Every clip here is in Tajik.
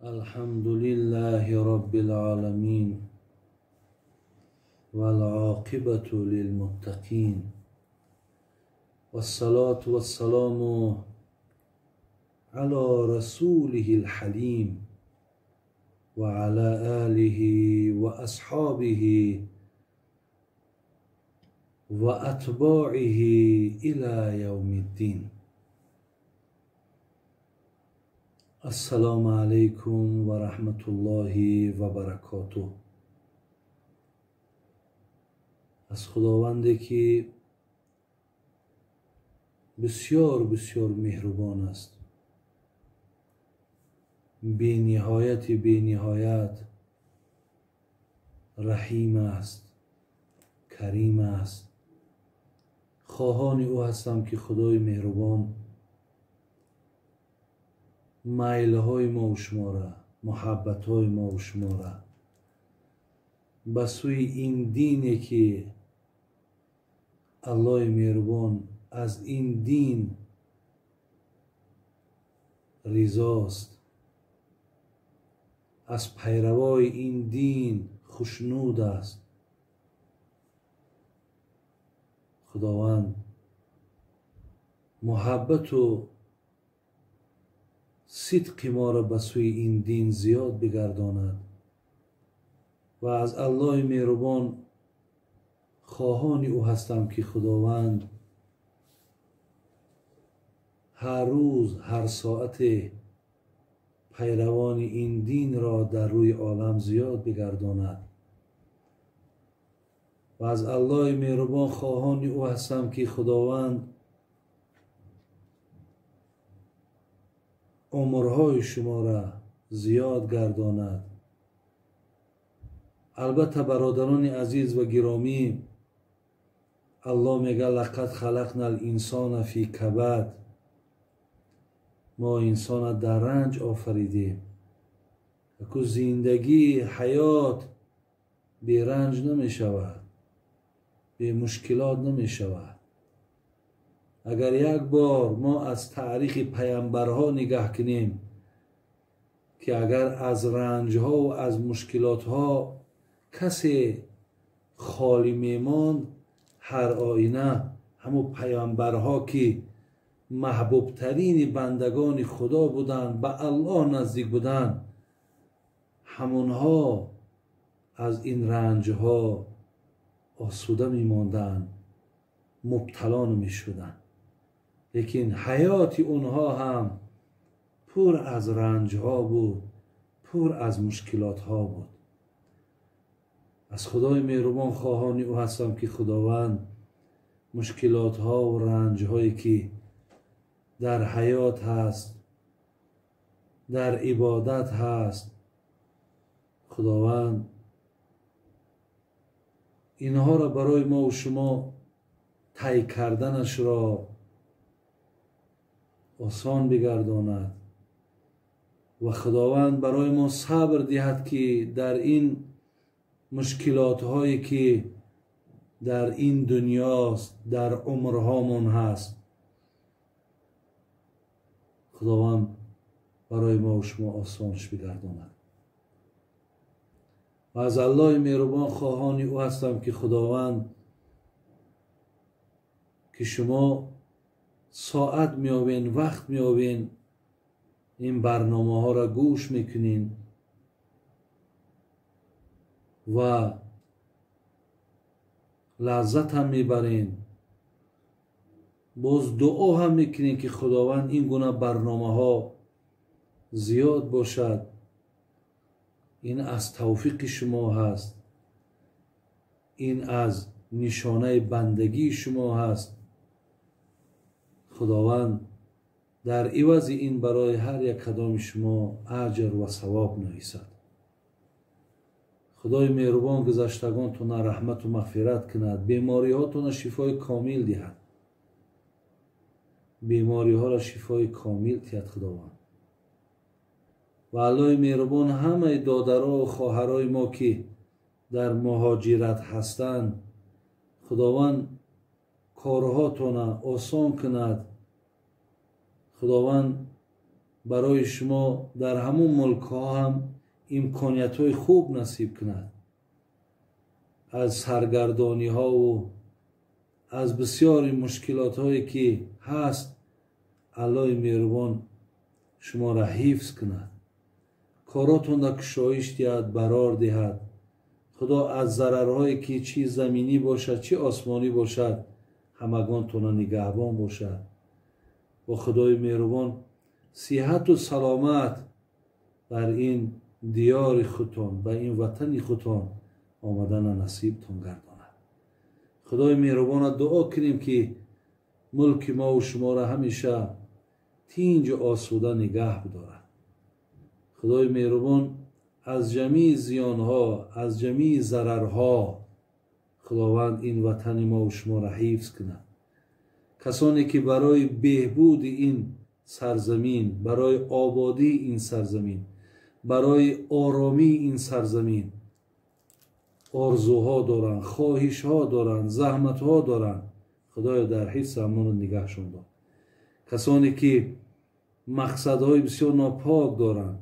الحمد لله رب العالمين والعاقبة للمتقين والصلاة والسلام على رسوله الحليم وعلى آله وأصحابه وأتباعه إلى يوم الدين. السلام عليكم ورحمة الله وبركاته. از خداوندی که بسیار بسیار مهربان است، بی نهایت بی نهایت رحیم است، کریم است. خواهان او هستم که خدای مهربان میلهای ما و شما را، محبتهای ما و شما را به سوی این دینی که الله مهربان از این دین رضاست، از پیروای این دین خوشنود است، خداوند محبت و صدق ما را به سوی این دین زیاد بگرداند و از الله مهربان خواهان او هستم که خداوند هر روز هر ساعت پیروان این دین را در روی عالم زیاد بگرداند و از الله مهربان خواهان او هستم که خداوند عمرهای شما را زیاد گرداند. البته برادران عزیز و گرامی، الله میگه لقد خلقنا الانسان فی کبد، ما انسان در رنج آفریدیم. اکو زندگی حیات بی رنج نمی شود، بی مشکلات نمی شود. اگر یک بار ما از تاریخ پیامبرها نگاه کنیم که اگر از رنجها و از مشکلاتها کسی خالی میماند، هر آینه همو پیامبرها که محبوبترین بندگان خدا بودند، به الله نزدیک بودند، همونها از این رنجها آسوده میماندند، مبتلا نمیشدند. لیکن حیات اونها هم پر از رنجها بود، پر از مشکلاتها بود. از خدای مهربان خواهان او هستم که خداوند مشکلاتها و رنجهایی که در حیات هست، در عبادت هست، خداوند اینها را برای ما و شما طی کردنش را آسان بگرداند و خداوند برای ما صبر دهد که در این مشکلات هایی که در این دنیاست، در عمرهامون هست، خداوند برای ما و شما آسانش بگرداند. و از الله مهربان خواهان او هستم که خداوند که شما ساعت میابین، وقت میابین، این برنامه ها را گوش میکنین و لذت هم میبرین، باز دعا هم میکنین که خداوند این گونه برنامه ها زیاد باشد. این از توفیق شما هست، این از نشانه بندگی شما هست. خداوند در عوض این برای هر یک کدام شما اجر و ثواب نویسد. خدای مهربان گذشتگانتون رحمت و مغفرت کند، بیماری هاتون شفای کامل دهد، بیماری ها را شفای کامل دهد خداوند. و الله مهربان همه دادرها و خواهرای ما که در مهاجرت هستند، خداوند کارهاتون آسان کند، خداوند барои шумо дар ҳамун мулкҳо ҳам имкониятҳои хуб насиб кунад. Аз саргардониҳову аз бисёри мушкилотҳое ки ҳаст, Аллоҳи меҳрубон шуморо ҳифз кунад, коротонро кушоиш диҳад, барор диҳад. Худо аз зарарҳое ки чӣ заминӣ бошад, чӣ осмонӣ бошад, ҳамагонтонро нигаҳбон бошад. Бо Худои меҳрубон сиҳату саломат бар ин диёри худтон, ба ин ватани худтон омадана насибтон гардонад. Худои меҳрубонро дуо кунем, ки мулки мову шуморо ҳамеша тинҷу осуда нигаҳ бидорад. Худои меҳрубон аз ҷамии зиёнҳо, аз ҷамии зарарҳо Худованд ин ватани мову шуморо ҳифз кунад. Касоне ки барои беҳбуди ин сарзамин, барои ободии ин сарзамин, барои оромии ин сарзамин орзуҳо доранд, хоҳишҳо доранд, заҳматҳо доранд, Худоё дар ҳифз амону нигаҳшон дор. Касоне ки мақсадҳои бисёр нопок доранд,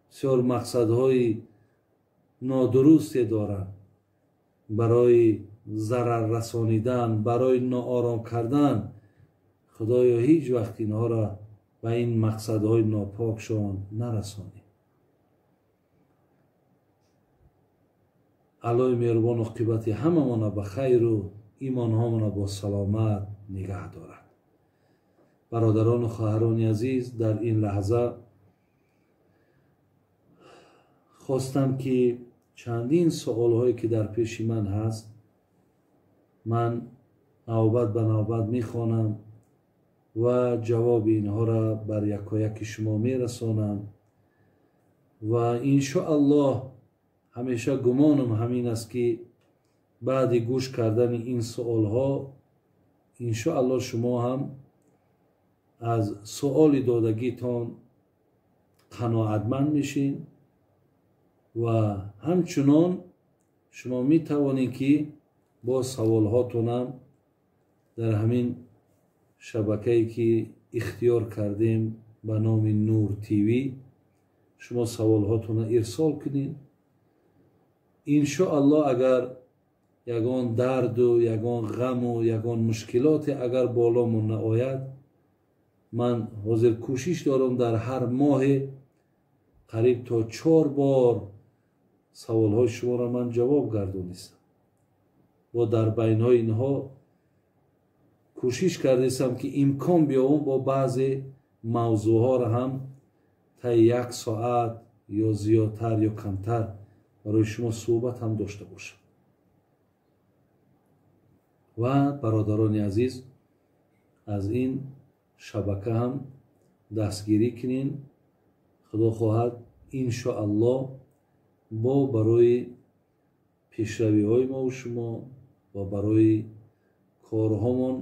бисёр мақсадҳои нодурусте доранд, барои зарар расонидан, барои ноором кардан, Худоё ҳеҷ вақт инҳоро ба ин мақсадҳои нопокшон нарасонӣ. Аллоҳи меҳрубон оқибати ҳамамона ба хайру имонҳомона бо саломат нигаҳ дорад. Бародарону хоҳарони азиз, дар ин лаҳза хостам ки чандин суолҳое ки дар пеши ман ҳаст, ман навбат ба навбат мехонам ва ҷавоби инҳоро бар якояки шумо мерасонам ва иншоаллоҳ ҳамеша гумонам ҳамин аст, ки баъди гӯш кардани ин суолҳо иншоаллоҳ шумо ҳам аз суоли додагитон қаноатманд мешин ва ҳамчунон шумо метавонед, ки бо саволҳотонам дар ҳамин шабакае ки ихтиёр кардем ба номи Нур ТВ шумо саволҳотонро ирсол кунед. Иншоаллоҳ агар ягон дарду, ягон ғаму, ягон мушкилоте агар боломон наояд, ман ҳозир кӯшиш дорам дар ҳар моҳе қариб то 4 бор саволҳои шуморо ман ҷавоб гардонистам. Бо дар байнҳои инҳо кӯшиш кардистам, ки имкон биёбам бо баъзе мавзӯъҳоро ҳам таи 1 соат ё зиёдтар ё камтар барои шумо суҳбат ҳам дошта бошам. Ва бародарони азиз, аз ин шабака ҳам дастгирӣ кунин. Худо хоҳад иншоаллоҳ бо барои пешравиҳои мову шумо ва барои корҳомон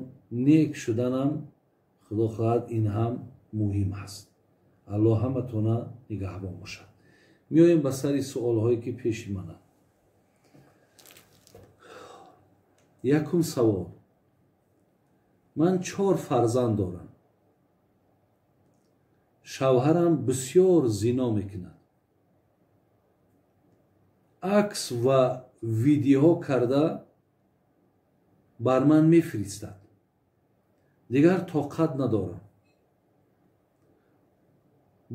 нек шуданам Худо хоҳад ин ҳам муҳим ҳаст. Аллоҳ ҳаматона нигаҳбон бошад. Меоем ба сари суолҳое ки пеши мананд. Якум савол: ман 4 фарзанд дорам. Шавҳарам бисёр зино мекунад. Акс ва видеоҳо карда бар ман мефиристад. Дигар тоқат надорам.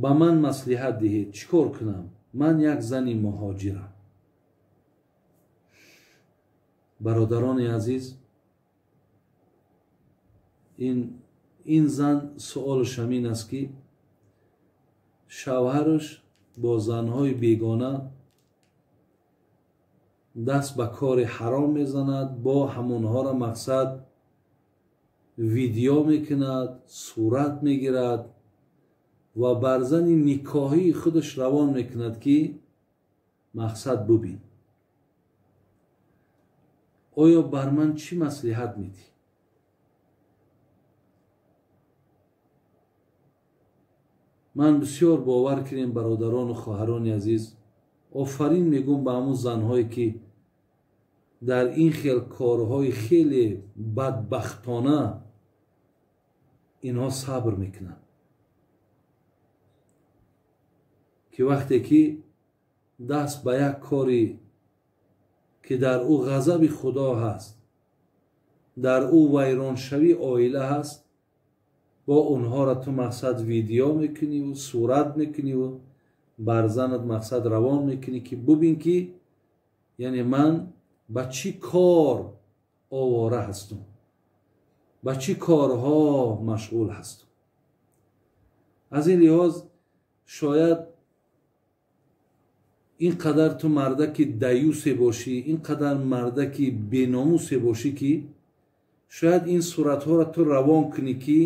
Ба ман маслиҳат диҳед, чӣ кор кунам? Ман як зани муҳоҷирам. Бародарони азиз, ин зан суолаш ҳамин аст, ки шавҳараш бо занҳои бегона даст ба кори ҳаром мезанад, бо ҳамонҳоро мақсад видео мекунад, сурат мегирад ва бар зани никоҳии худаш равон мекунад, ки мақсад бубин. Оё бар ман чӣ маслиҳат медиҳӣ? Ман бисёр бовар кунем, бародарону хоҳарони азиз, офарин мегӯм ба ҳамун занҳое ки дар ин хел корҳои хеле бадбахтона инҳо сабр мекунанд. ки вақте ки даст ба як кори ки дар ӯ ғазаби Худо ҳаст, дар ӯ вайроншавии оила ҳаст, бо онҳоро ту мақсад видео мекуниву сурат мекуниву бар занат мақсад равон мекунӣ ки бубин ки яъне ман ба чӣ кор овора ҳастам, ба чӣ корҳо машғул ҳастам. Аз ин лиҳоз шояд ин қадар ту мардаки даюсе бошӣ, ин қадар мардаки беномусе бошӣ ки шояд ин суратҳоро ту равон кунӣ ки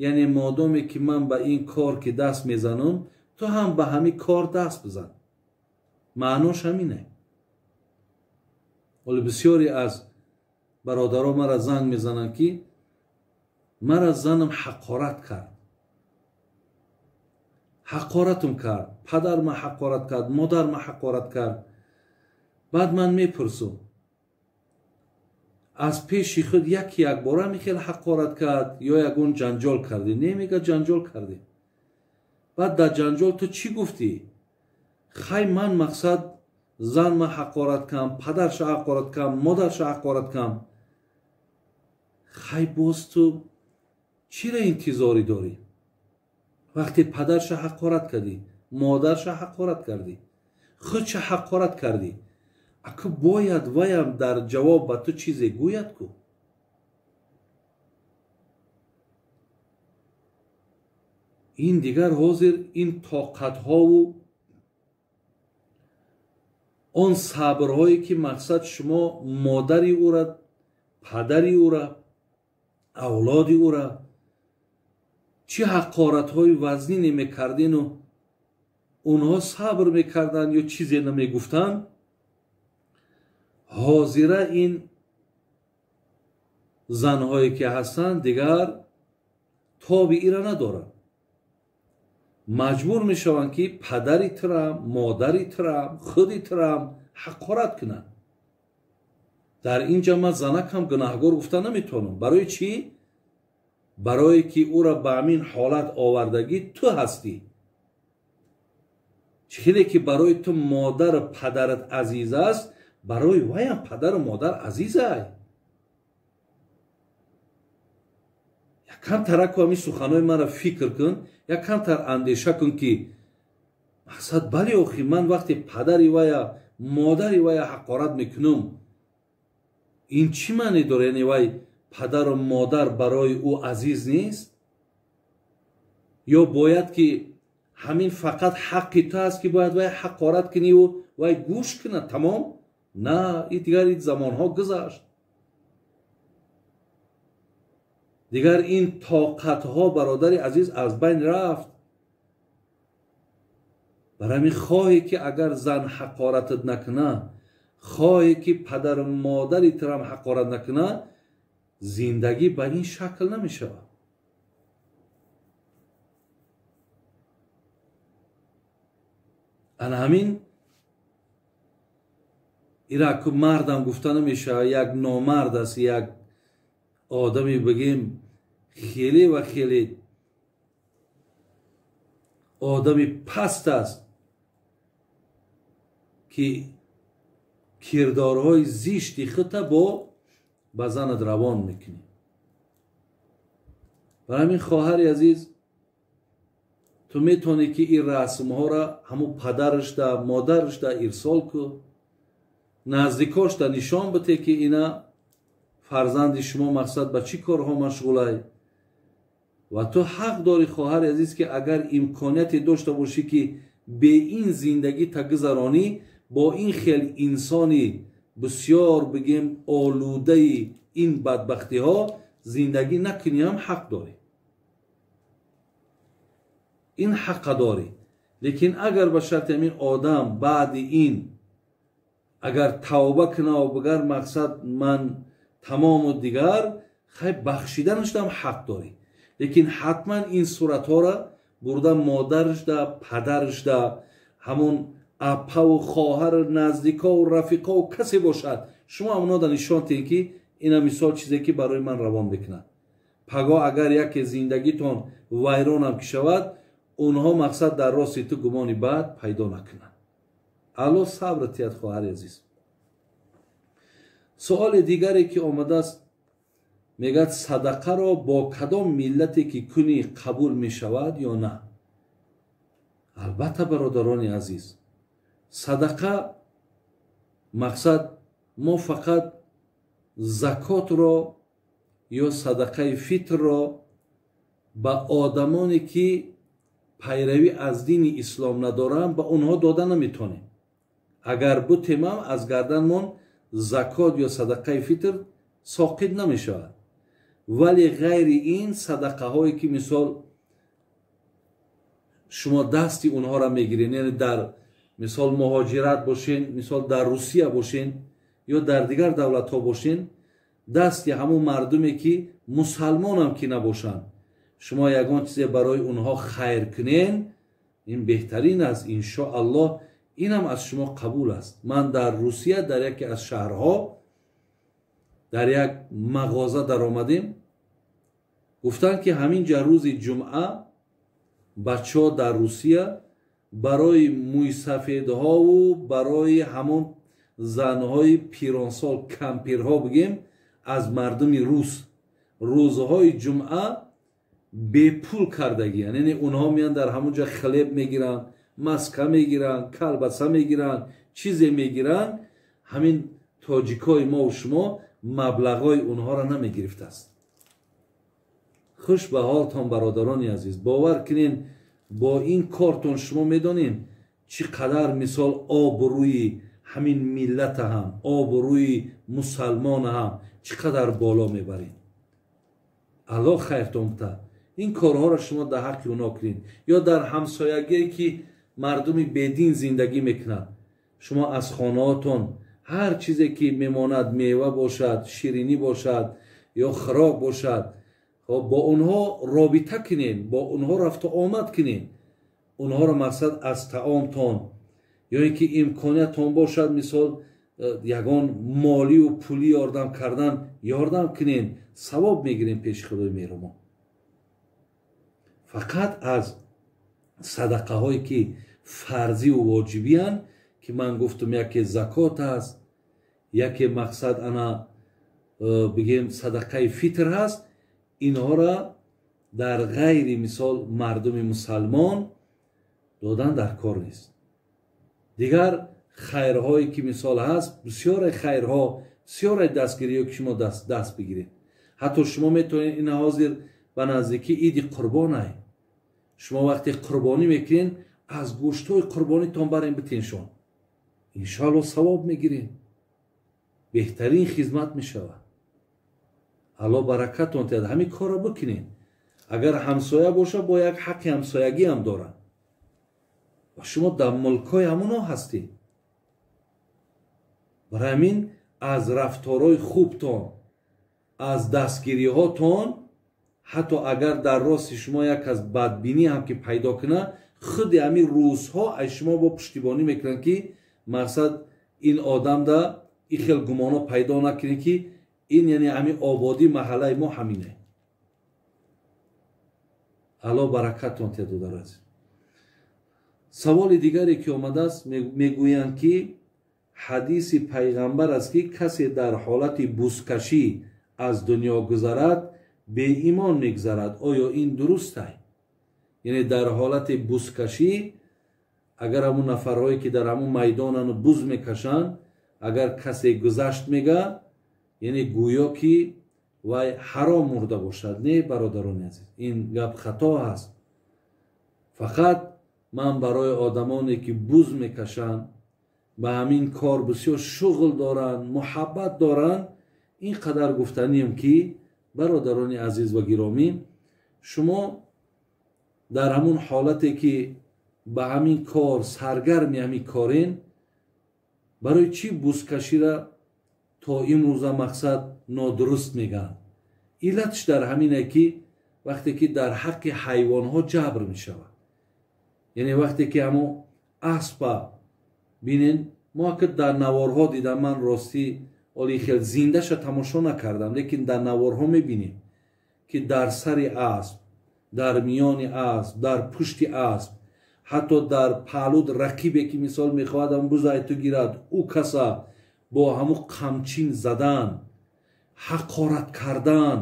яъне модоме ки ман ба ин кор ки даст мезанам, ту ҳам ба ҳамин кор даст бизан. Маънош ҳамине. Ҳоло бисёре аз бародаро мара занг мезананд ки мара занам ҳақорат кард, ҳақоратам кард, падар ма ҳақорат кард, модар ма ҳақорат кард. Баъд ман мепурсам, аз пеши худ яки якбора михел ҳақорат кард ё ягон ҷанҷол кардӣ? Не, мега ҷанҷол кардӣ. Баъд дар ҷанҷол ту чӣ гуфтӣ? Хай ман мақсад зан ма ҳақорат кам, падарша ҳақорат кам, модарша ҳақорат кам. Хай боз ту чира интизорӣ дорӣ? Вақте падарша ҳақорат кардӣ, модарша ҳақорат кардӣ, худша ҳақорат кардӣ, аку бояд ваям дар ҷавоб ба ту чизе гӯяд ку. Ин дигар ҳозир ин тоқатҳову он сабрҳое ки мақсад шумо модари ӯра, падари ӯра, авлоди ӯра чӣ ҳақоратҳои вазнине мекардену онҳо сабр мекарданд ё чизе намегуфтанд, ҳозира ин занҳое ки ҳастанд дигар тоби ира надоранд. Маҷбур мешаванд ки падари турам, модари турам, худи турам ҳақорат кунанд. Дар ин ҷа ман занакам гунаҳгор гуфта наметавонам. Барои чӣ? Барое ки ӯра ба ҳамин ҳолат овардагӣ ту ҳастӣ. Чӣ хеле ки барои ту модару падарат азиз аст, барои ваям падару модар азизай. Якамтар аку ҳамин суханҳои маро фикр кун, якамтар андеша кун ки мақсад бале охи ман вақте падари вая, модари вая ҳақорат мекунам, ин чӣ маъне дорад? Яъне вай падару модар барои ӯ азиз нест? Ё бояд ки ҳамин фақат ҳаққи ту аст ки бояд вай ҳақорат куниву вай гӯш кунад, тамом? На, и дигар ин замонҳо гузашт. Дигар ин тоқатҳо бародари азиз аз байн рафт. Бар ҳамин хоҳе ки агар зан ҳақоратат накуна, хоҳе ки падару модари турам ҳақорат накуна, зиндагӣ ба ин шакл намешавад. Ана ҳамин ира ку мардам гуфта намешавад, як номард аст, як одаме бигем хеле ва хеле одами паст аст ки кирдорҳои зишти худта бо ба занат равон мекунӣ. Бар ҳамин хоҳари азиз, ту метавонӣ ки ин расмҳоро ҳамун падарашда, модарашда ирсол ку, наздикошда нишон бите ки ина фарзанди шумо мақсад ба чӣ корҳо машғулай. Ва ту ҳақ дорӣ хоҳари азиз ки агар имконияте дошта бошӣ ки бе ин зиндагӣ та гузаронӣ, бо ин хел инсони бисёр бигем олудаи ин бадбахтиҳо зиндагӣ накунӣ ҳам ҳақ дорӣ, ин ҳаққа дорӣ. Лекин агар ба шарти ҳамин одам баъди ин агар тавба кунаву бигар мақсад ман тамому дигар, хай бахшиданашдам ҳақ дорӣ. Лекин ҳатман ин суратҳоро бурда модарашда, падарашда, ҳамон апаву хоҳару наздикову рафиқову касе бошад, шумо ҳамонода нишон тиҳед ки ина мисол чизе ки барои ман равон мекунад. Пагоҳ агар яке зиндагитон вайронам ки шавад, Онҳо мақсад дар рости ту гумони бад пайдо накунанд. Аллоҳ сабр тиҳад, хоҳари азиз. Суоли дигаре ки омадааст, мегӯяд: садақаро бо кадом миллате ки кунӣ, қабул мешавад ё на? Албатта, бародарони азиз, садақа мақсад мо фақат закотро ё садақаи фитрро ба одамоне ки пайравӣ аз дини ислом надоранд, ба онҳо дода наметонем. Агар бутемам, аз гарданмон закот ё садақаи фитр соқит намешавад. Вале ғайри ин садақаҳое ки, мисол, шумо дасти онҳоро мегиред, яъне дар, мисол, муҳоҷират бошен, мисол, дар Русия бошен ё дар дигар давлатҳо бошен, дасти ҳамун мардуме ки мусалмонам ки набошанд, шумо ягон чизе барои онҳо хайр кунен, ин беҳтарин аст. Иншоаллоҳ, инам аз шумо қабул аст. Ман дар Русия, дар яке аз шаҳрҳо, дар як мағоза даромадем. Гуфтанд, ки ҳамин ҷа рӯзи ҷумъа бачаҳо дар Русия барои мӯйсафедҳову барои ҳамон занҳои пиронсол, кампирҳо бигем, аз мардуми рус рӯзҳои ҷумъа бепул кардагиян. Яъне онҳо меянд, дар ҳамон ҷа хлеб мегиранд, маска мегиранд, колбаса мегиранд, чизе мегиранд. Ҳамин тоҷикои мову шумо маблағҳои онҳоро намегирифтааст. Хуш ба ҳолтон, бародарони азиз. Бовар кунен, бо ин кортон шумо медонед, чӣ қадар, мисол, обрӯи ҳамин миллата ҳам, обрӯи мусалмона ҳам чӣ қадар боло мебаред. Аллоҳ хайртон бутад. Ин корҳоро шумо дар ҳаққи онҳо кунед ё дар ҳамсоягие ки мардуми бедин зиндагӣ мекунад, шумо аз хонаотон ҳар чизе ки мемонад, мева бошад, ширинӣ бошад ё хӯрок бошад, бо онҳо робита кунед, бо онҳо рафту омад кунед. Онҳоро, мақсад, аз таомтон ё ин ки имкониятон бошад, мисол, ягон молию пулӣ ёрдам кардан, ёрдам кунед, савоб мегирем пеши Худои меҳрубон. Фақат аз садақаҳое ки фарзиву воҷибиянд, ки ман гуфтам, яке закот аст, яке, мақсад, ана бигем, садақаи фитр ҳаст, инҳоро дар ғайри, мисол, мардуми мусалмон додан дар кор нест. Дигар хайрҳое ки, мисол, ҳаст, бисёре хайрҳо, бисёре дастгириҳо ки шумо даст бигиред. Ҳатто шумо метавонед, ина ҳозир ба наздикӣ иди қурбонай, шумо вақте қурбонӣ мекунед, аз гӯштҳои қурбонитон барем, битеншон, иншоалло, савоб мегиред, беҳтарин хизмат мешавад. Алло баракатон диҳад. Ҳамин корро бикунед. Агар ҳамсоя боша, бо як ҳаққи ҳамсоягӣ ҳам дорад ва шумо дар мулкҳои ҳамоно ҳастед. Барои ҳамин аз рафторҳои хубтон, аз дастгириҳотон, ҳатто агар дар рости шумо як аз бадбинӣ ҳам ки пайдо кунад, худи ҳамин рӯзҳо аз шумо бо пуштибонӣ мекунанд, ки мақсад ин одамда ин хел гумонҳо пайдо накунед, ки ин, яъне, ҳамин ободии маҳаллаи мо ҳамине. Алло баракатон диҳад, додари азиз. Саволи дигаре ки омадааст, мегӯянд, ки ҳадиси пайғамбар аст, ки касе дар ҳолати бузкашӣ аз дунё гузарад, беимон мегузарад. Оё ин дурустай? Яъне дар ҳолати бузкашӣ, агар ҳамун нафарҳое ки дар ҳамун майдонану буз мекашанд, агар касе гузашт, мега, яъне гӯё ки вай ҳаром мурда бошад. Не, бародарони азиз, ин гап хато ҳаст. Фақат ман барои одамоне ки буз мекашанд, ба ҳамин кор бисёр шуғл доранд, муҳаббат доранд, ин қадар гуфтанием, ки бародарони азиз ва гиромӣ, шумо дар ҳамун ҳолате ки ба ҳамин кор саргарми ҳамин корен, барои чӣ бузкашира то имрӯза, мақсад, нодуруст мегӯянд? Иллатш дар ҳамине, ки вақте ки дар ҳаққи ҳайвонҳо ҷабр мешавад, яъне вақте ки ҳамон аспа бинен, мо ки дар наворҳо дидам, ман ростӣ оли хел зиндаша тамошо накардам, лекин дар наворҳо мебинем, ки дар сари асп Дар миёни асп, дар пушти асп, ҳатто дар паҳлуд рақибе ки мисол мехоҳад ҳам бузай ту гирад, ӯ каса бо ҳаму қамчин задан, ҳақорат кардан.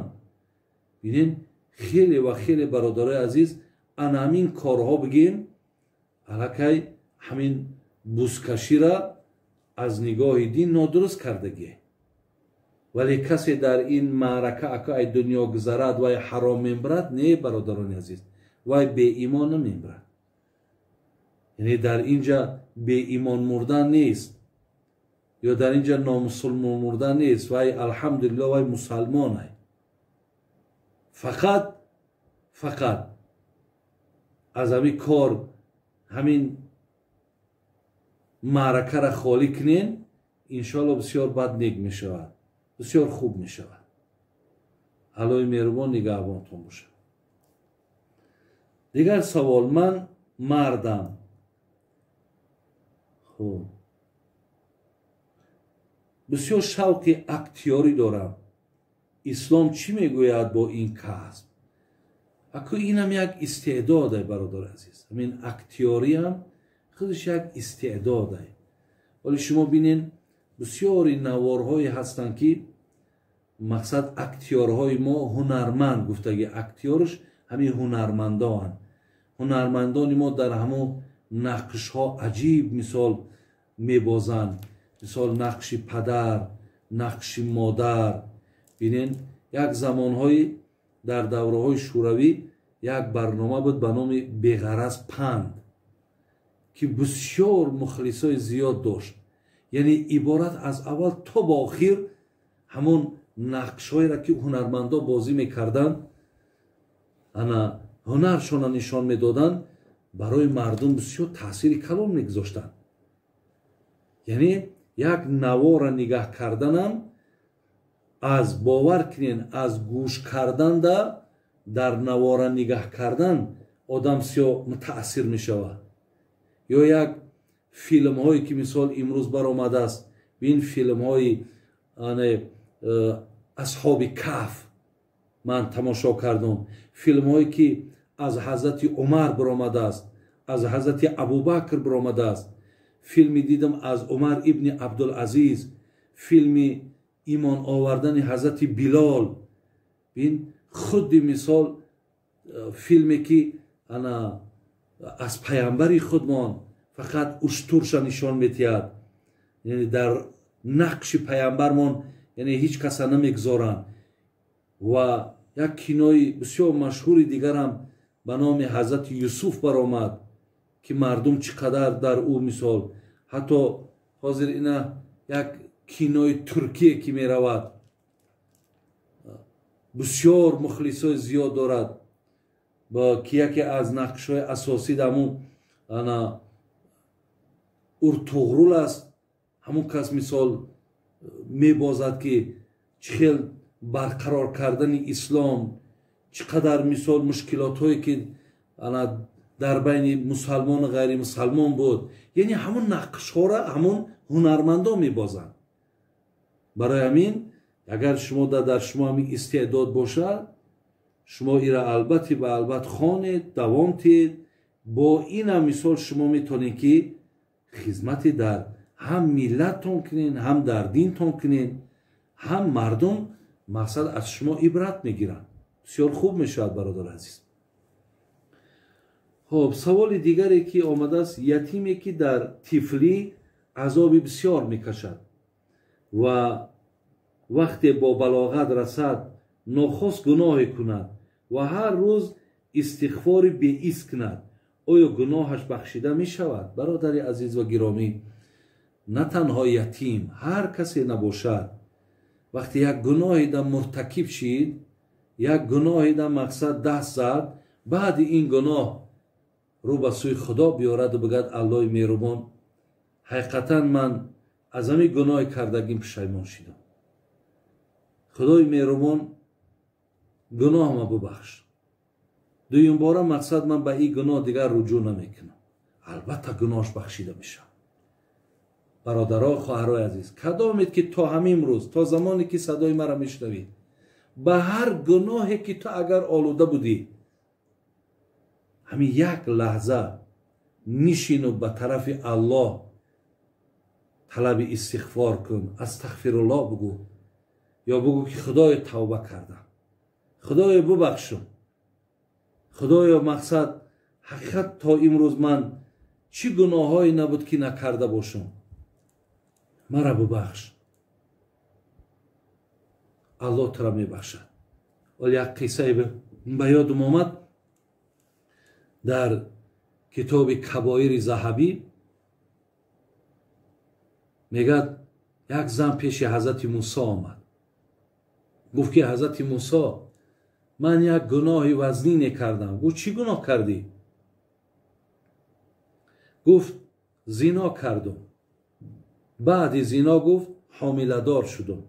Бинен, хеле ва хеле, бародарои азиз, ана ҳамин корҳо бигем, аллакай ҳамин бузкашира аз нигоҳи дин нодуруст кардагие. Вале касе дар ин маърака ака ай дунё гузарад, вай ҳаром мебарад? Не, бародарони азиз, вай беимон намебарад. Яъне дар инҷа беимон мурдан нест ё дар инҷа номусулмон мурдан нест. Вай, алҳамдулилло, вай мусалмонай. Фақат аз ҳамин кор, ҳамин маъракара холӣ кунен, иншоалло бисёр бад нек мешавад, бисёр хуб мешавад. Аллоҳи меҳрубон нигаҳбонтон бошад. Дигар савол: ман мардам, хуб, бисёр шавқи актёрӣ дорам. Ислом чӣ мегӯяд бо ин касб? Аку инам як истеъдоде, бародари азиз. Ҳамин актёриам худаш як истеъдоде. Вале шумо бинен, бисёри наворҳое ҳастанд, ки мақсад актёрҳои мо, ҳунарманд гуфтаги, актёрш ҳамин ҳунармандоанд. Ҳунармандони мо дар ҳамон нақшҳо аҷиб мисол мебозанд. Мисол, нақши падар, нақши модар. Бинен, як замонҳои дар давраҳои шӯравӣ як барнома буд ба номи «Беғараз панд», ки бисёр мухлисои зиёд дошт. Яъне иборат аз аввал то ба охир ҳамон нақшҳоеро, ки ҳунармандо бозӣ мекарданд, ана ҳунаршона нишон медоданд, барои мардум бисёр таъсири калон мегузоштанд. Яъне як навора нигаҳ карданам аз, бовар кунен, аз гӯш карданда дар навора нигаҳ кардан одам бисёр мутаассир мешавад. Ё як филмҳое, ки мисол имрӯз баромадааст, ин филмҳои «Асҳоби Каҳф» ман тамошо кардам, филмҳое, ки аз ҳазрати Умар баромадааст, аз ҳазрати Абубакр баромадааст, филми дидам аз Умар ибни Абдулазиз, филми имон овардани ҳазрати Билол. Бин, худи мисол филме, ки ана аз паямбари худмон фақат уштурша нишон медиҳад, яъне дар нақши паямбармон, яъне ҳеҷ каса намегузоранд. Ва як кинои бисёр машҳури дигарам ба номи ҳазрати Юсуф баромад, ки мардум чӣ қадар дар ӯ мисол. Ҳатто ҳозир ина як кинои Туркие, ки меравад, бисёр мухлисои зиёд дорад, ки яке аз нақшҳои асосӣ даму ана Уртуғрул аст. Ҳамун кас мисол мебозад, ки чӣ хел барқарор кардани ислом, чӣ қадар мисол мушкилотҳое, ки ана дар байни мусалмону ғайримусалмон буд. Яъне ҳамун нақшҳоро ҳамун ҳунармандон мебозанд. Барои ҳамин, агар шумо дар шумо ҳамин истеъдод бошад, шумо ира албатти ба албат хонед, давом тиҳед. Бо инам мисол шумо метавонед, ки хизмати дар ҳам миллаттон кунед, ҳам дар динтон кунед, ҳам мардум мақсад аз шумо ибрат мегиранд. Бисёр хуб мешавад, бародари азиз. Хоб, саволи дигаре, ки омадааст: ятиме, ки дар тифлӣ азоби бисёр мекашад ва вақте бо балоғат расад, нохост гуноҳе кунад ва ҳар рӯз истиғфори беист кунад, оё гуноҳаш бахшида мешавад? Бародари азиз ва гиромӣ, на танҳо ятим, ҳар касе набошад, вақте як гуноҳе муртакиб шид, як гуноҳе мақсад даст зад, баъди ин гуноҳ рӯ ба сӯи Худо биёраду бигӯяд: «Аллоҳи меҳрубон, ҳақиқатан ман аз ҳамин гуноҳи кардагим пушаймон шидам. Худои меҳрубон, гуноҳма бубахш. Дуюмбора мақсад ман ба ин гуноҳ дигар руҷӯъ намекунам», албатта гуноҳаш бахшида мешавад. Бародаро, хоҳарои азиз, кадомед, ки то ҳамин рӯз, то замоне ки садои маро мешунавед, ба ҳар гуноҳе ки ту агар олуда будӣ. Ҳамин як лаҳза нишину ба тарафи Аллоҳ талаби истиғфор кун, астағфируллоҳ бугӯ, ё бугӯ ки Худоё тавба кардам, Худоё бубахшум, Худоё мақсад ҳақиқат то имрӯз ман чӣ гуноҳҳое набуд ки накарда бошам, мара бубахш. Аллоҳ тура мебахшад. Вале як қиссае ба ёдам омад дар китоби Кабоири Заҳабӣ. Мегӯяд як зан пеши ҳазрати Мусо омад, гуфт ки ҳазрати Мусо, ман як гуноҳи вазнине кардам. Гуфт чӣ гуноҳ кардӣ? Гуфт зино кардум. Баъди зино гуфт ҳомиладор шудум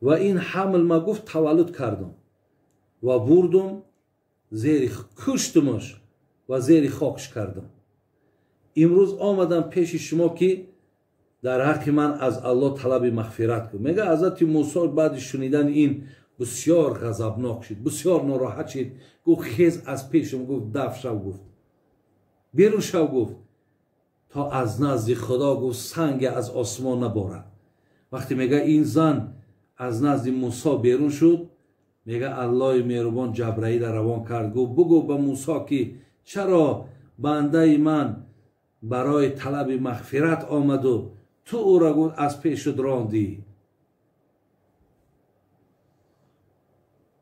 ва ин ҳамл ма гуфт таваллуд кардум ва бурдум зери куштумаш ва зери хокш кардум. Имрӯз омадам пеши шумо ки дар ҳаққи ман аз Аллоҳ талаби мағфират кун. Мега ҳазрати Мусо баъди шунидани ин бисёр ғазабнок шуд, бисёр нороҳат шуд. Гуфт хез аз пешам, гуфт даф шав, гуфт берун шав, гуфт то аз назди Худо гуфт санге аз осмон наборад. Вақте мега ин зан аз назди Мусо берун шуд, мега Аллоҳи меҳрубон Ҷабраила равон кард, гуфт бугӯ ба Мусо ки чаро бандаи ман барои талаби мағфират омаду ту ӯро гуфт аз пешут рондӣ.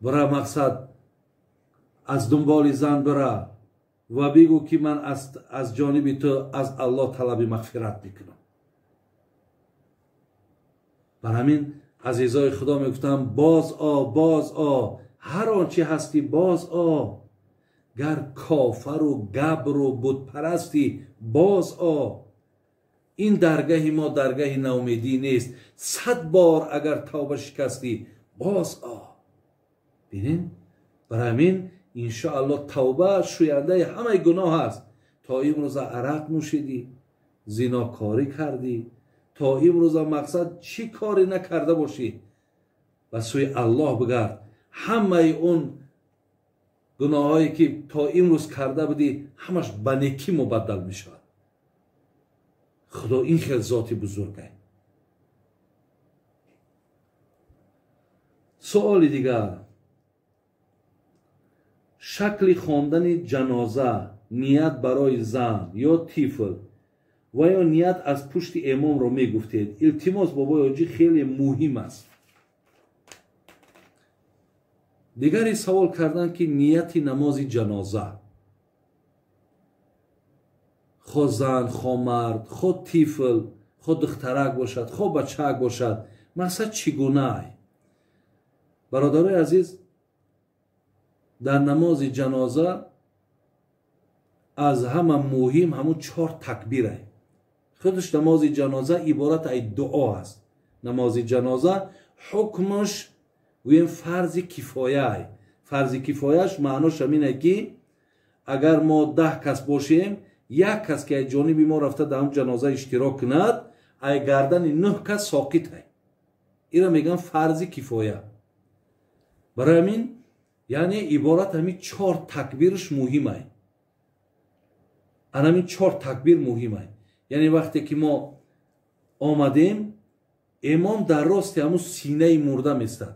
Бира мақсад аз дунболи зан бира ва бигӯ ки ман аз ҷониби ту аз Аллоҳ талаби мағфират мекунам. Бар ҳамин азизои Худо мегуфтам боз о, боз о, ҳар он чи ҳастӣ боз о, гар кофару габру бутпарастӣ боз о. Ин даргаҳи мо даргаҳи наумедӣ нест. 100 бор агар тавба шикастӣ боз о. Бинин, бар ҳамин иншоаллоҳ тавба шӯяндаи ҳамаи гуноҳ аст. То имрӯза арақ нӯшидӣ, зинокорӣ кардӣ, то имрӯза мақсад чӣ коре накарда бошӣ, ба сӯи Аллоҳ бигард. Ҳамаи он гуноҳҳое ки то имрӯз карда будӣ ҳамаш ба некӣ мубаддал мешавад. Худо ин хел зоти бузургай. Суоли дигар: шакли хондани ҷаноза, ният барои зан ё тифл ва ё ният аз пушти имомро мегуфтед? Илтимос бобои ҳоҷӣ, хеле муҳим аст. Дигаре савол карданд ки нияти намози ҷаноза, хо зан, хо мард, хо тифл, хо духтарак бошад, хо бачаак бошад, мақсад чӣ гунаай? Бародарои азиз, дар намози ҷаноза аз ҳама муҳим ҳамун 4 такбирай. Худаш намози ҷаноза иборат ай дуо аст. Намози ҷаноза ҳукмаш гӯем фарзи кифояай. Фарзи кифояш маънош ҳамине ки агар мо 10 кас бошем, як кас ки аз ҷониби мо рафта дар ҳамун ҷаноза иштирок кунад, ай гардани 9 кас соқитай. Инро мегӯянд фарзи кифоя. Барои ҳамин яъне иборат ҳамин 4 такбирш муҳимай. Ана ҳамин 4 такбир муҳимай. Яъне вақте ки мо омадем, имом дар рости ҳамун синаи мурда местад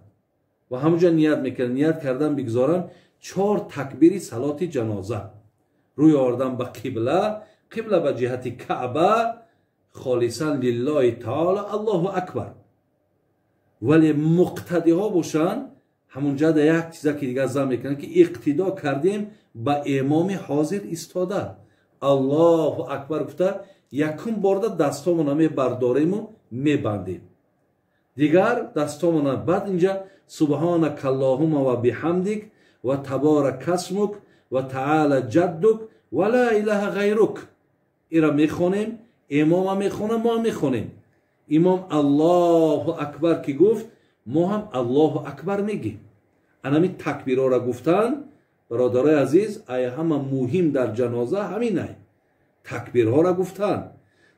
ва ҳамунҷа ният мекунад. Ният кардан бигзорам 4 такбири салоти ҷаноза. Рӯй овардан ба қибла, қибла ба ҷиҳати Каъба, холисан лиллоҳи таоло, Аллоҳу акбар. Вале муқтадиҳо бошанд, ҳамунҷа да як чиза ки дигар зан мекунанд ки иқтидо кардем ба имоми ҳозир истода. Аллоҳу акбар гуфта якум борда дастомона мебардорему мебандем. Дигар дастомона баъд инҷа субҳанака аллоҳума ва биҳамдик ва таборака асмук ва таала ҷаддук ва ла илаҳа ғайрук. Ира мехонем, имома мехонам, мо мехонем. Имом Аллоҳу акбар ки гуфт, мо ҳам Аллоҳу акбар мегим. Анами такбирора гуфтан, бародарои азиз, ай ҳама муҳим дар ҷаноза ҳаминай. Такбирҳоро гуфтан.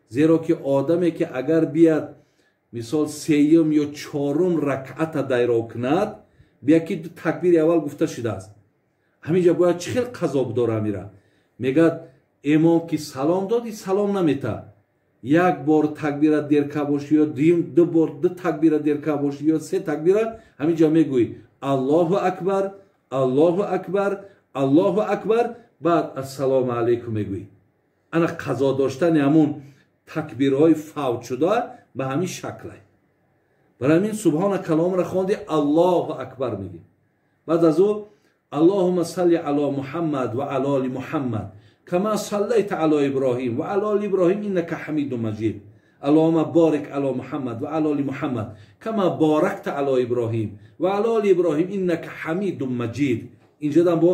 Зеро ки одаме ки агар бияд мисол 3-юм ё 4-ум ракъата дайро кунад, бия ки ду такбири аввал гуфта шудааст. Ҳаминҷа бояд чӣ хел қазо бидора мира? Мегӯяд имом ки салом дод, салом намета. Як бор такбира дерка боши ё ду бор ду такбира дерка боши ё се такбира, ҳаминҷа мегӯӣ Аллоҳу акбар, Аллоҳу акбар, Аллоҳу акбар, баъд ассалому алайкум мегӯӣ. Ана қазо доштани ҳамун такбирҳои фавт шуда ба ҳамин шаклай. Барои ҳамин субҳона каломро хонди, Аллоҳу акбар мегӣ. Баъд аз ӯ Аллоҳумма салли ало Муҳаммад ва ало оли Муҳаммад кама саллайта ало Иброҳим ва ало оли Иброҳим иннака ҳамидун маҷид. Аллоҳумма борик ало Муҳаммад ва ало оли Муҳаммад кама боракта ало Иброҳим ва ало оли Иброҳим иннака ҳамидун маҷид. Инҷо дам бо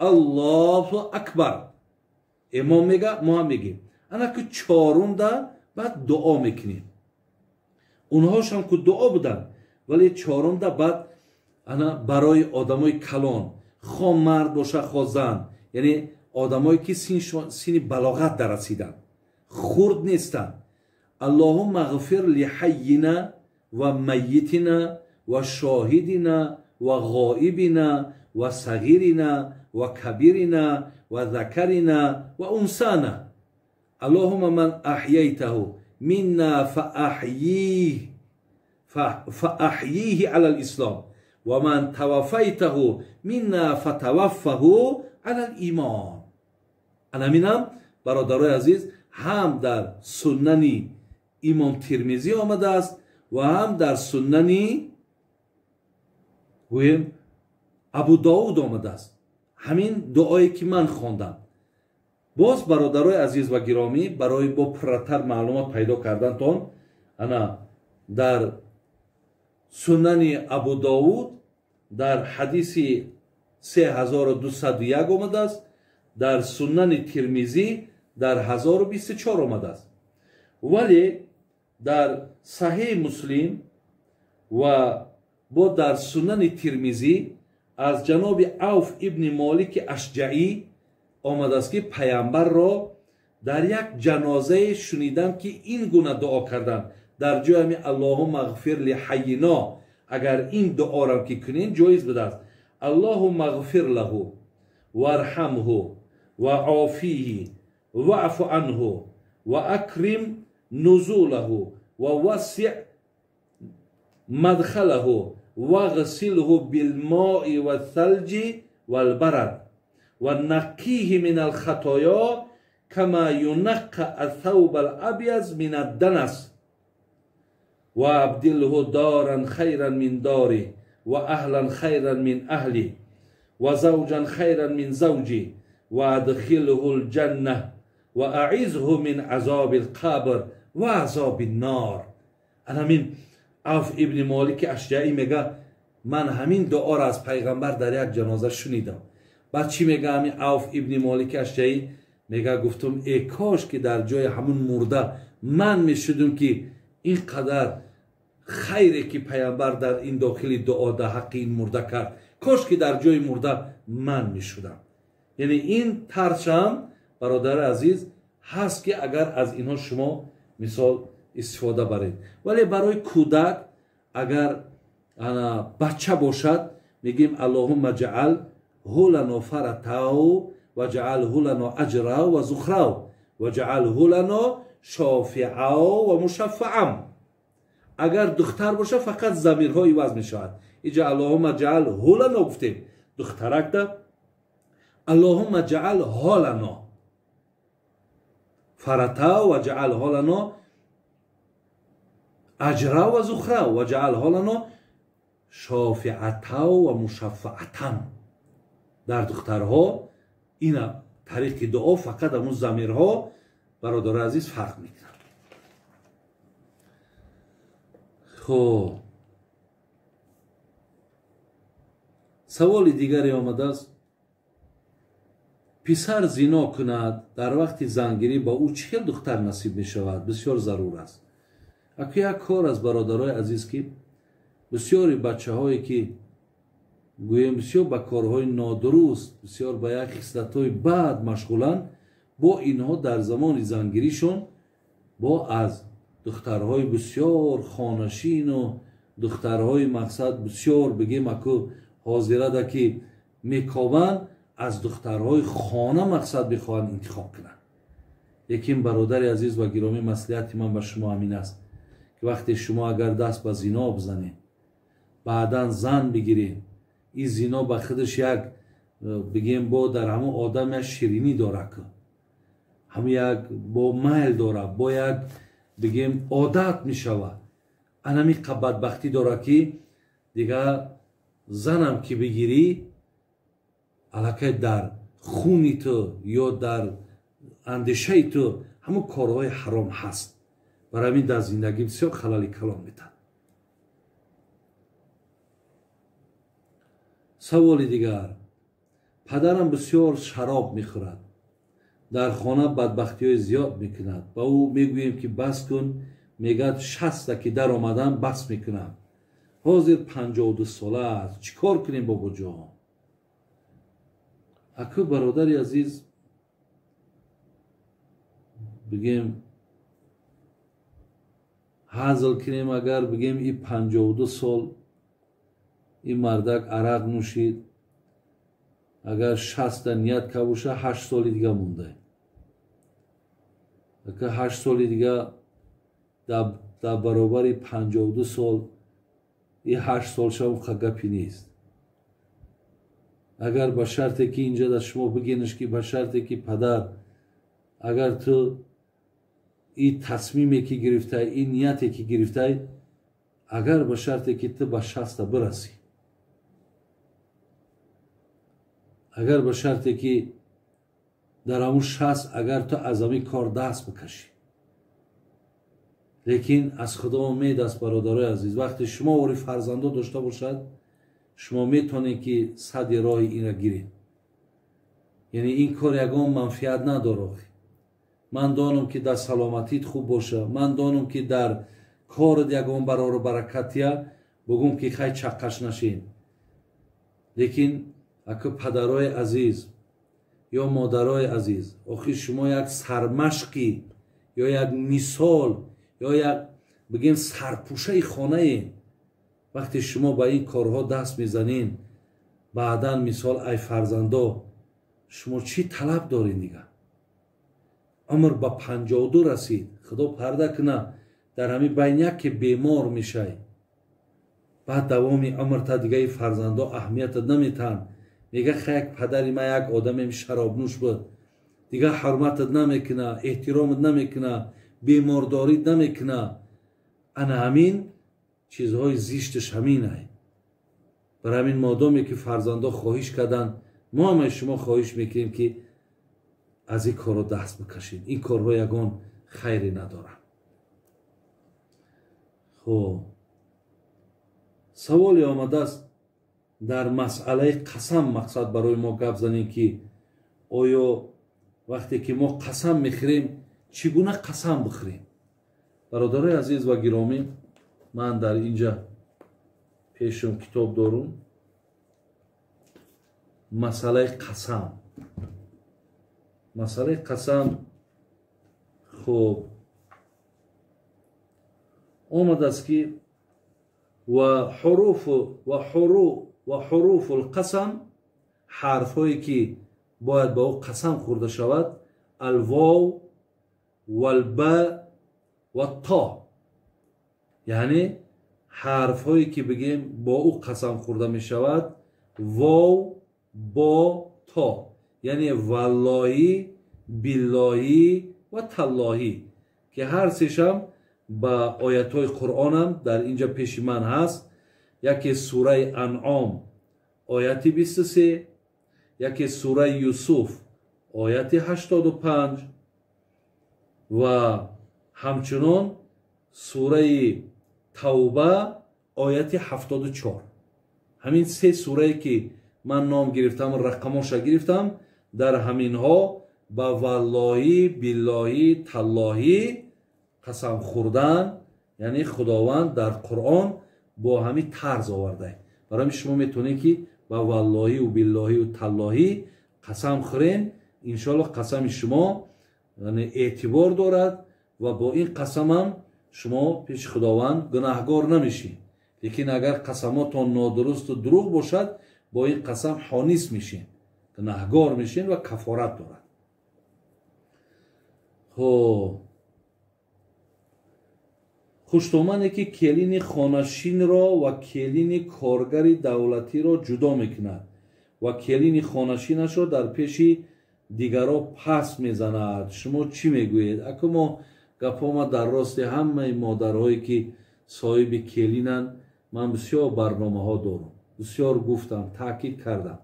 Аллоҳу акбар имом мега, мо ҳам мегем. Ана ки чорумда баъд дуо мекунем. Онҳошам ку дуо буданд, вале чорумда баъд ана барои одамои калон, хо мард боша хо зан, яъне одамое ки синни балоғат дарасиданд, хурд нестанд. Аллоҳумма ғфир лиҳайина ва майитина ва шоҳидина ва ғоибина ва сағирина ва кабирина ва закарина ва унсана. Аллоҳумма ман аҳяйтаҳу минна фааҳйиҳи ала лислом ва ман таваффайтаҳу минна фатаваффаҳу ала лимон. Анаминам бародарои азиз ҳам дар суннани имом Тирмизӣ омадааст ва ҳам дар суннани гӯем Абу Довуд омадааст. Ҳамин дуое ки ман хондам. Боз бародарои азиз ва гиромӣ, барои бо пурратар маълумот пайдо кардантон, ана дар суннани Абу Довуд дар ҳадиси 3201 омадааст, дар суннани Тирмизӣ дар 1024 омадааст. Вале дар Саҳеҳи Муслим ва бо дар суннани Тирмизӣ аз ҷаноби Авф ибни Молики Ашҷаӣ омадааст ки паямбарро дар як ҷанозае шунидам ки ин гуна дуо карданд. Дар ҷои ҳами Аллоҳумма ғфир лиҳайино, агар ин дуорам ки кунем ҷоиз будааст. Аллоҳумма ғфир лаҳу варҳамҳу ва офиҳи ваъфу анҳу ва акрим нузулаҳу ва вассиъ мадхалаҳу вағсилҳу билмои валталҷи валбарад ва наққиҳи мин алхатоё кама юнаққа алthawба алабяз мин адданас ва абдилҳу доран хайран мин дори ва аҳлан хайран мин аҳли ва завҷан хайран мин завҷи ва адхилҳу лҷанна ва аизҳу мин азоби лқабр ва азоби ннор. Анамин Авф ибни Молики Ашҷаӣ мега ман ҳамин дуоро аз пайғамбар дар як ҷаноза шунидам. Баъд чӣ мега ҳамин Авф ибни Молики Ашҷаӣ? Мега гуфтум э кош ки дар ҷои ҳамун мурда ман мешудум ки ин қадар хайре ки пайғамбар дар ин дохили дуо дар ҳаққи ин мурда кард, кош ки дар ҷои мурда ман мешудам. Яъне ин таршам бародари азиз ҳаст ки агар аз инҳо шумо мисол истифода баред. Вале барои кӯдак агар бача бошад мегӯем Аллоҳумма ҷаал ҳулано фаратау ва ҷаалҳу лано аҷрау ва зухрау ва ҷаалҳу лано шофиау ва мушаффаам. Агар духтар бошад фақат замирҳо иваз мешавад. Иҷа Аллоҳумма ҷаалҳу лано гуфтем, духтаракда Аллоҳумма ҷаал ҳолано фаратау ва ҷаалҳо лано аҷрау ва зухрау ва ҷаалҳо лано шофиатау ва мушаффаатам. Дар духтарҳо ина тариқи дуо фақат ҳамун замирҳо бародари азиз фарқ мекунанд. Хоб, саволи дигаре омадааст. Писар зино кунад дар вақти зангирӣ ба ӯ чӣ хел духтар насиб мешавад? Бисёр зарур аст. Аку як кор аз бародарои азиз ки бисёри бачаҳое ки гӯем бисёр ба корҳои нодуруст, бисёр ба як хислатҳои бад машғуланд, бо инҳо дар замони зангиришон бо аз духтарҳои бисёр хонашину духтарҳои мақсад бисёр бигем аку ҳозирада ки мекобанд, Аз духтарҳои хона мақсад бихоҳанд интихоб кунанд. Лекин бародари азиз ва гиромӣ, маслиҳати ман ба шумо ҳамин аст, ки вақте шумо агар даст ба зино бизанед, баъдан зан бигиред, ин зино ба худаш як бигем бо дар ҳамон одам як ширинӣ дорад, ҳам як бо майл дорад, бо як бигем одат мешавад. Анами бадбахтӣ дорад, ки дигар занам ки бигирӣ, аллакай дар хуни ту ё дар андешаи ту ҳамон корҳои ҳаром ҳаст. Барои ҳамин дар зиндагӣ бисёр халали калон метад. Саволи дигар: падарам бисёр шароб мехӯрад, дар хона бадбахтиҳои зиёд мекунад. Ба ӯ мегӯем, ки бас кун, мегӯяд 60 ки дар омадан бас мекунам. Ҳозир 52 сола аст. Чӣ кор кунем, бобоҷон? Аку бародари азиз, бигем ҳазл кунем, агар бигем и 52 сол ин мардак арақ нӯшид, агар 60 ният карда боша, 8 соли дига монда. Ака 8 соли дига дар баробари 52 сол, и 8 сол шав гапи нест. Агар ба шарте ки инҷа дар шумо бигенаш, ки ба шарте ки падар, агар ту и тасмиме ки гирифтай, и нияте ки гирифтай, агар ба шарте ки ту ба 60 бирасӣ, агар ба шарте ки дар ҳамун 60 агар ту аз ҳамин кор даст бикашӣ. Лекин аз худо умед аст, бародарои азиз, вақте шумо вори фарзандо дошта бошад, шумо метавонед ки сади роҳи инро гиред. Яъне ин кор ягон манфиат надорад. Ман донам, ки дар саломатит хуб боша, ман донам, ки дар корат ягон барору баракатия, бугум ки хай чаққаш нашин. Лекин ака падарои азиз ё модарои азиз, охир шумо як сармашқи ё як мисол ё як бигем сарпӯшаи хонаед. Вақте шумо ба ин корҳо даст мезанед, баъдан мисол ай фарзандо, шумо чӣ талаб доред дигар? Умр ба 52 расид, худо парда куна, дар ҳамин байн яке бемор мешай, баъд давоми умрта дигаи фарзандо аҳамиятат наметаҳанд. Мега хай як падари ман як одамем шаробнӯш буд, дигар ҳурматат намекуна, эҳтиромат намекуна, бемордорит намекуна. Ана ҳамин чизҳои зишташ ҳаминай. Барои ҳамин модоме ки фарзандо хоҳиш карданд, мо ҳамаи шумо хоҳиш мекунем, ки аз ин корро даст бикашед. Ин корҳо ягон хайре надоранд. Хоб, саволе омадааст дар масъалаи қасам. Мақсад барои мо гап занем, ки оё вақте ки мо қасам мехӯрем, чӣ гуна қасам бихӯрем? Бародарои азиз ва гиромӣ, ман дар инҷа пешам китоб дорум, масъалаи қасам. Масъалаи қасам, хуб, омадааст, ки ва ҳуруфу лқасам, ҳарфҳое ки бояд ба ӯ қасам хӯрда шавад, алвов валба ва то, яъне ҳарфҳое ки бигем бо ӯ қасам хӯрда мешавад, вов, бо, то, яъне валлоҳӣ, биллоҳӣ ва таллоҳӣ, ки ҳар сешам ба оятҳои Қуръонам дар инҷа пеши ман ҳаст. Яке сураи Анъом ояти 23, яке сураи Юсуф ояти 85 ва ҳамчунон сураи Тавба ояти 74. Ҳамин се сурае ки ман ном гирифтам, рақамоша гирифтам, дар ҳаминҳо ба валлоҳӣ, биллоҳӣ, таллоҳӣ қасам хӯрдан, яъне Худованд дар Қуръон бо ҳамин тарз оварда. Барои шумо метавонед, ки ба валлоҳиву биллоҳиву таллоҳӣ қасам хӯрен, иншоаллоҳ қасами шумо эътибор дорад ва бо ин қасамам шумо пеши Худованд гунаҳгор намешед. Лекин агар қасамотон нодурусту дурӯғ бошад, бо ин қасам ҳонис мешед. Гунаҳгор мешин ва кафорат дорад. Хоб, хуштомане ки келини хонашинро ва келини коргари давлатиро ҷудо мекунад ва келини хонашинашро дар пеши дигаро пас мезанад. Шумо чӣ мегӯед? Аку мо гапома дар рости ҳамаи модарҳое ки соҳиби келинанд, ман бисёр барномаҳо дорам, бисёр гуфтам, таъкид кардам.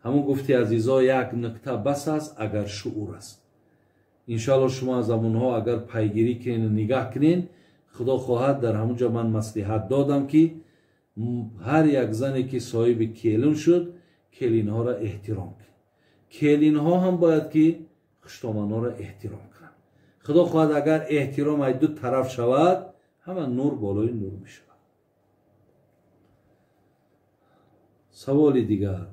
Ҳамун гуфти азизо, як нукта бас аст, агар шуур аст. Иншоалло шумо аз ҳамонҳо агар пайгирӣ кунед, нигаҳ кунед, худо хоҳад дар ҳамун ҷо ман маслиҳат додам ки ҳар як зане ки соҳиби келин шуд, келинҳоро эҳтиром кунед. Келинҳо ҳам бояд ки хуштоманҳоро эҳтиром кунанд. Худо хоҳад агар эҳтиром ай ду тараф шавад, ҳама нур болои нур мешавад. Саволи дигар.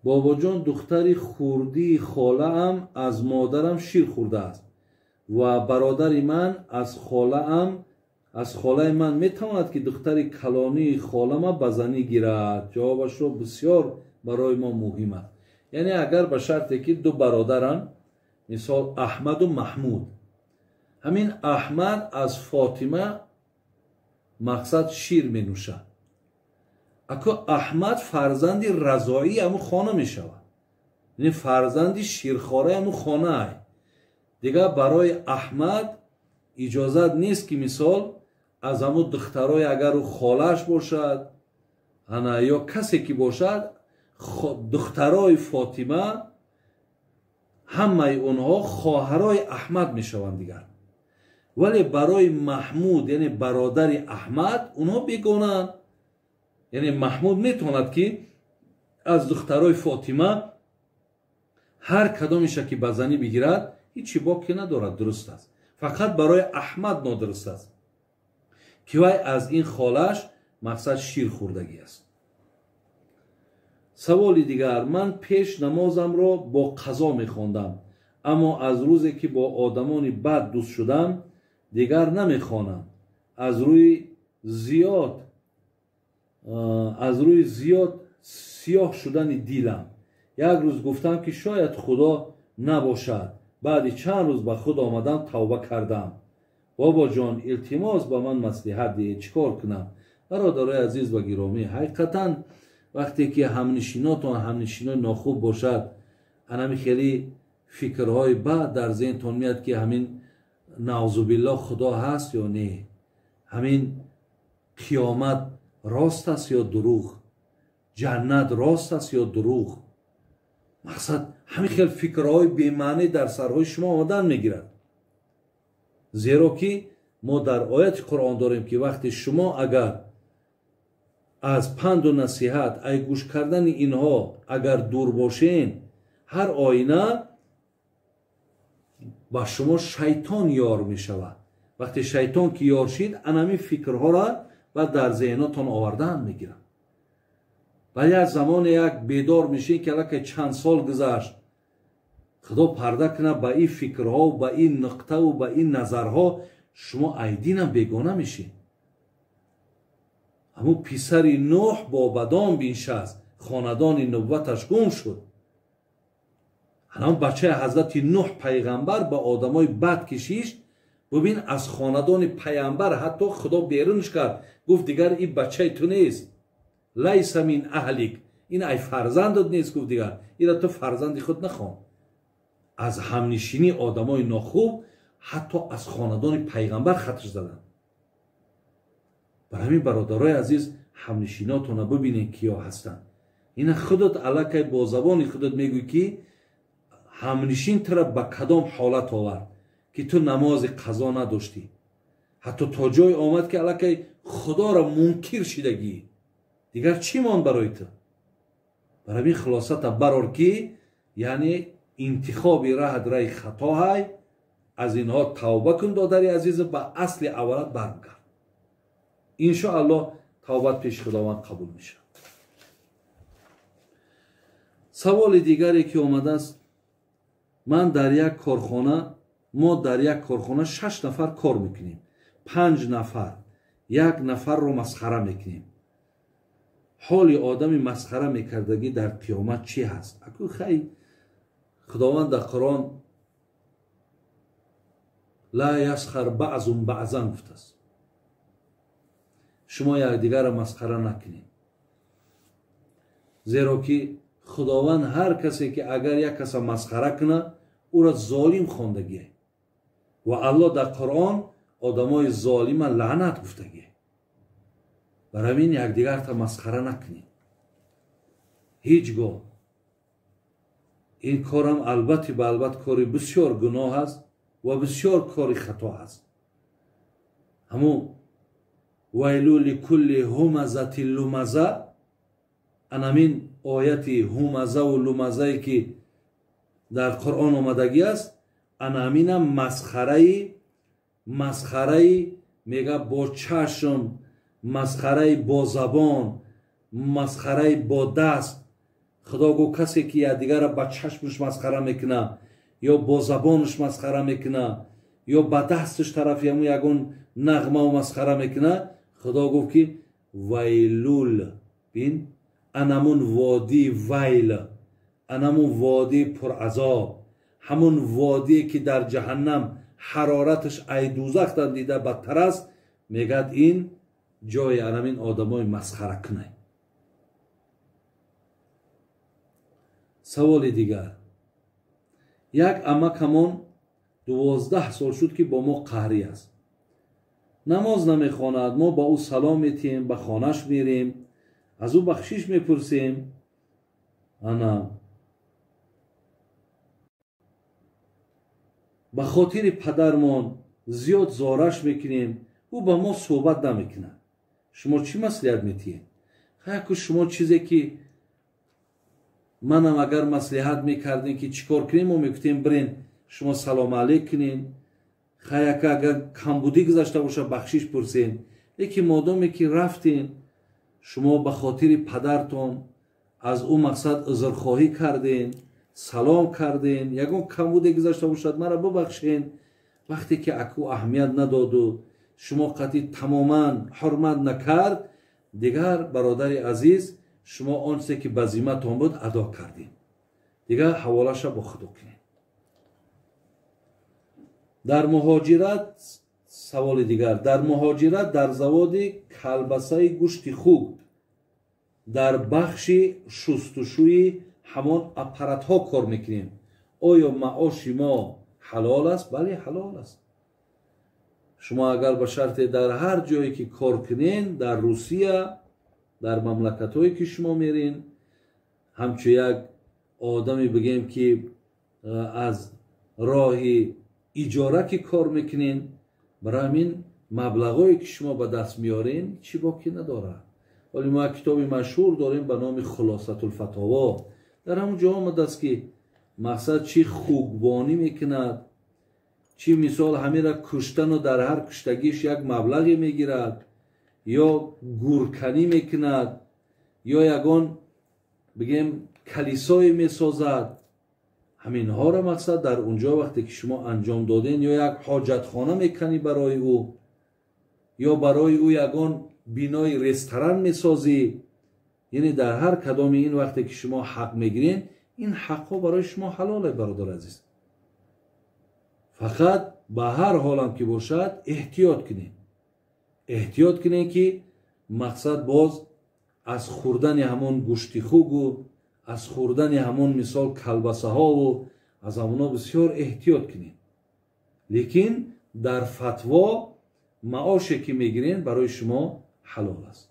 Бобоҷон, духтари хурдии холаам аз модарам шир хӯрдааст ва бародари ман аз холаи ман метавонад ки духтари калонии холама ба занӣ гирад? Ҷавобашро бисёр барои мо муҳим аст. Яъне агар ба шарте ки ду бародаранд, мисол Аҳмаду Маҳмуд, ҳамин Аҳмад аз Фотима мақсад шир менӯшад. Ако Аҳмад фарзанди разоии ҳамун хона мешавад, яъне фарзанди ширхораи ҳамун хонаай. Дигар барои Аҳмад иҷозат нест ки мисол аз ҳамун духтарои агар ӯ холааш бошад ана ё касе ки бошад, духтарои Фотима ҳамаи онҳо хоҳарои Аҳмад мешаванд дигар. Вале барои Маҳмуд, яъне бародари Аҳмад, онҳо бегонанд. Яъне Маҳмуд метавонад ки аз духтарои Фотима ҳар кадомеша ки ба занӣ бигирад, ҳеҷ боке надорад, дуруст аст. Фақат барои Аҳмад нодуруст аст ки вай аз ин холааш мақсад шир хӯрдагӣ аст. Саволи дигар. Ман пеш намозамро бо қазо мехондам, аммо аз рӯзе ки бо одамони бад дӯст шудам, дигар намехонам. Аз рӯи зиёд сиёҳ шудани дилам. Як рӯз гуфтам ки шояд Худо набошад. Баъди чанд рӯз ба худ омадам, тавба кардам. Бобоҷон, илтимос ба ман маслиҳат диҳед, чӣ кор кунам? Бародарои азиз ва гиромӣ, ҳақиқатан вақте ки ҳамнишинотон ҳамнишинои нохуб бошад, анами хеле фикрҳои бад дар зеҳнтон меяд ки ҳамин наъузубиллоҳ Худо ҳаст ё не, ҳамин қиёмат рост аст ё дурӯғ, ҷаннат рост аст ё дурӯғ. Мақсад ҳамин хел фикрҳои бемаънӣ дар сарҳои шумо омадан мегирад. Зеро ки мо дар ояти Қуръон дорем ки вақте шумо агар аз панду насиҳат, ай гӯш кардани инҳо агар дур бошен, ҳар оина ба шумо шайтон ёр мешавад. Вақте шайтон ки ёр шид, анами фикрҳоро ва дар зеҳнотон овардан мегирад. Ва як замоне як бедор мешин ки аллакай чанд сол гузашт, Худо парда кунад ба ин фикрҳо, ба ин нуқтаву ба ин назарҳо шумо айдинам бегона мешед. Ҳамун писари Нӯҳ бо бадон биншаст, хонадони нубваташ гум шуд. Ҳамон бачаи ҳазрати Нӯҳ пайғамбар ба одамои бад кишишт, бубин аз хонадони пайғамбар ҳатто Худо берунш кард, гуфт дигар ин бачаи ту нест, лайса мин аҳлик, ин ай фарзандат нест, гуфт дигар ира ту фарзанди худ нахон. Аз ҳамнишинии одамои нохуб ҳатто аз хонадони пайғамбар хатр заданд. Бар ҳамин бародарои азиз, ҳамнишинотона бибинед киё ҳастанд. Ина худат аллакай бо забони худат мегӯй ки ҳамнишин тура ба кадом ҳолат овард ки ту намози қазо надоштӣ, ҳатто то ҷой омад ки аллакай Худоро мункир шидагӣ, дигар чӣ монд барои ту? Бар ҳамин хулосата барор ки яъне интихоби раҳат раи хатоҳай, аз инҳо тавба кун додари азиз, ба асли аввалат бармгард. Иншоаллоҳ тавбат пеши Худованд қабул мешавад. Саволи дигаре ки омадааст: ман дар як корхона, мо дар як корхона 6 нафар кор мекунем, 5 нафар як нафарро масхара мекунем. Ҳоли одами масхара мекардагӣ дар қиёмат чӣ ҳаст? Аку хай, Худованд дар Қуръон ла ясхар баъзун баъзан гуфтааст. Шумо якдигарро масхара накунед, зеро ки Худованд ҳар касе ки агар як каса масхара кунад, ӯро золим хондагие ва Аллоҳ дар Қуръон одамои золима лаънат гуфтагие. Барои ҳамин якдигарта масхара накунед ҳеҷ гоҳ. Ин корам албатти ба албат кори бисёр гуноҳ аст ва бисёр кори хато аст. Ҳамун вайлу ликулли ҳумазати лумаза, анамин ояти ҳумазаву лумазае ки дар Қуръон омадагӣ аст, анаминам масхараи мега бо чашм, масхараи бо забон, масхараи бо даст. Худо гӯ касе ки якдигарро ба чашмаш масхара мекунад, ё бо забонаш масхара мекунад, ё ба дасташ тарафи ҳамун ягон нағмаву масхара мекунад, Худо гуфт ки вайлул, бин, анамун водии вайл, анамун водии пуразоб, ҳамун водие ки дар ҷаҳаннам ҳарораташ ай дузахтан дида бадтар аст, мегӯяд ин ҷои анамин одамои масхара кунад. Саволи дигар. Як амакамон 12 сол шуд ки бо мо қаҳрӣ аст. Намоз намехонад, мо ба ӯ салом метиҳем, ба хонаш мерем, аз ӯ бахшиш мепурсем. Ана ба хотири падармон зиёд зораш мекунем, ӯ ба мо суҳбат намекунад. Шумо чӣ маслиҳат метиҳед? Хаяку шумо чизе ки манам агар маслиҳат мекардем ки чӣ кор кунем, мо мегуфтем бирен шумо салом алейк кунен, хаяка агар камбудӣ гузашта боша бахшиш пурсен. Лекин модоме ки рафтен, шумо ба хотири падартон аз ӯ мақсад узрхоҳӣ карден, салом карден, ягон камбуде гузашта бошад мара бубахшен. Вақте ки аку аҳамият надоду шумо қатъи тамоман ҳурмат накард, дигар бародари азиз, шумо он чизе ки ба зимматон буд адо кардем, дигар ҳаволаша бо худо кунед. Дар муҳоҷират, саволи дигар, дар муҳоҷират дар заводи калбасаи гӯшти хук дар бахши шустушӯи ҳамон аппаратҳо кор мекунем. Оё маоши мо ҳалол аст? Бале, ҳалол аст. Шумо агар ба шарте дар ҳар ҷое ки кор кунен, дар Русия, дар мамлакатҳое ки шумо мерин, ҳамчун як одаме бигем ки аз роҳи иҷора ки кор мекунен, барои ҳамин маблағое ки шумо ба даст меорен чӣ боки надорад. Вале мо як китоби машҳур дорем ба номи Хулосатулфатово. Дар ҳамон ҷо омадааст ки мақсад чӣ хукбонӣ мекунад, чӣ мисол ҳамира куштану дар ҳар куштагиш як маблағе мегирад, ё гурканӣ мекунад, ё ягон бигем калисое месозад. Ҳаминҳоро мақсад дар унҷо вақте ки шумо анҷом доден, ё як ҳоҷатхона меканӣ барои ӯ, ё барои ӯ ягон бинои ресторан месозӣ. Яъне дар ҳар кадоми ин вақте ки шумо ҳақ мегирен, ин ҳақҳо барои шумо ҳалоле, бародар азиз. Фақат ба ҳар ҳолам ки бошад эҳтиёт кунед. Эҳтиёт кунед ки мақсад боз аз хӯрдани ҳамон гӯшти хугу аз хӯрдани ҳамон мисол калбасаҳову аз ҳамоно бисёр эҳтиёт кунед. Лекин дар фатво маоше ки мегирен барои шумо ҳалол аст.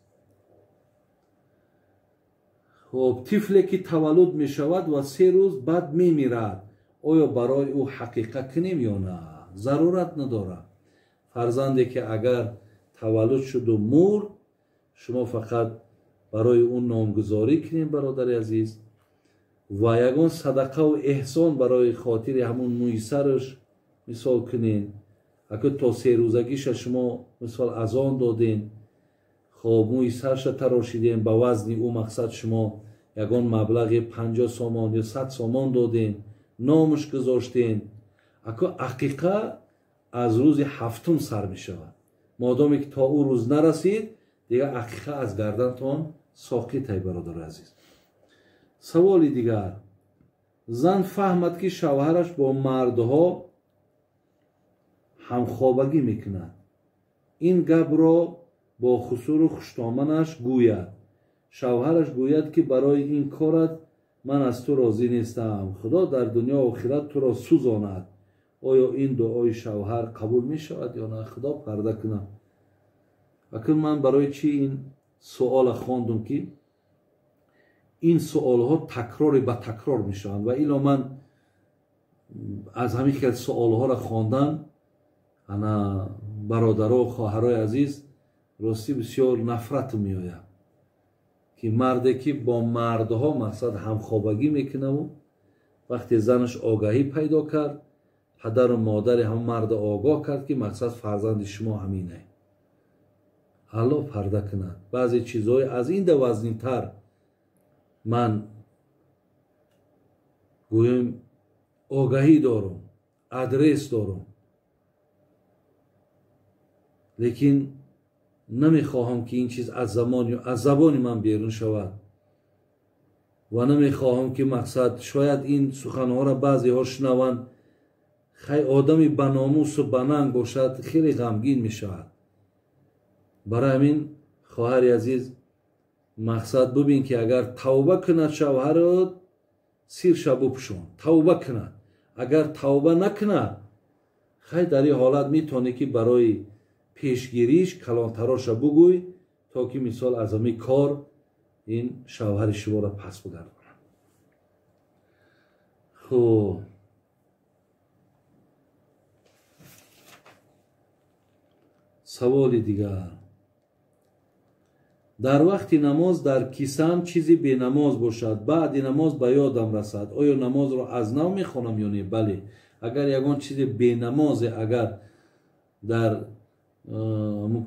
Хоб, тифле ки таваллуд мешавад ва 3 рӯз баъд мемирад, оё барои ӯ ҳақиқа кунем ё на? Зарурат надорад. Фарзанде ки агар таваллуд шуду мурд, шумо фақат барои ӯ номгузорӣ кунем, бародари азиз, ва ягон садақаву эҳсон барои хотири ҳамун мӯи сараш мисол кунем. Агар то 3 рӯзагиша шумо мисол азон додем, хоб мӯи сарша тарошидем, ба вазни ӯ мақсад шумо ягон маблағи 50 сомон ё 100 сомон додем, номаш гузоштем. Ако ақиқа аз рӯзи 7 сар мешавад. Модоме ки то ӯ рӯз нарасид, дигар ақиқа аз гардантон соқитай, бародари азиз. Саволи дигар: зан фаҳмад, ки шавҳараш бо мардҳо ҳамхобагӣ мекунад, ин гапро бо хусуру хуштоманаш гӯяд. Шавҳараш гӯяд, ки барои ин корат ман аз ту розӣ нестам, Худо дар дунё охират туро сӯзонад. Оё ин дуои шавҳар қабул мешавад ё на? Худо парда кунад. Акун ман барои чӣ ин суола хондум, ки ин суолҳо такрори ба такрор мешаванд ва ило ман аз ҳамин хел суолҳоро хондан, ана бародаро, хоҳарои азиз, ростӣ бисёр нафрат меояд, ки марде ки бо мардҳо мақсад ҳамхобагӣ мекунаву вақте занаш огаҳӣ пайдо кард, падару модари ҳам марда огоҳ кард, ки мақсад фарзанди шумо ҳаминае. Аллоҳ парда кунад. Баъзе чизҳои аз ин да вазнинтар ман гӯем огаҳӣ дорум, адрес дорум, лекин намехоҳам, ки ин чиз аз забони ман берун шавад ва намехоҳам, ки мақсад шояд ин суханҳоро баъзеҳо шунаванд. Хай, одами баномусу бананг бошад, хеле ғамгин мешавад. Барои ҳамин, хоҳари азиз, мақсад бубин, ки агар тавба кунад шавҳарот, сирша бупӯшон, тавба кунад. Агар тавба накунад, хай, дар ин ҳолат метавонӣ, ки барои пешгириш калонтароша бугӯй, то ки мисол аз ҳамин кор ин шавҳари шуморо пас бигардонад. Хуб, саволи дигар: дар вақти намоз дар кисам чизи бенамоз бошад, баъди намоз ба ёдам расад, оё намозро аз нав мехонам ё не? Бале, агар ягон чизи бенамозе агар дар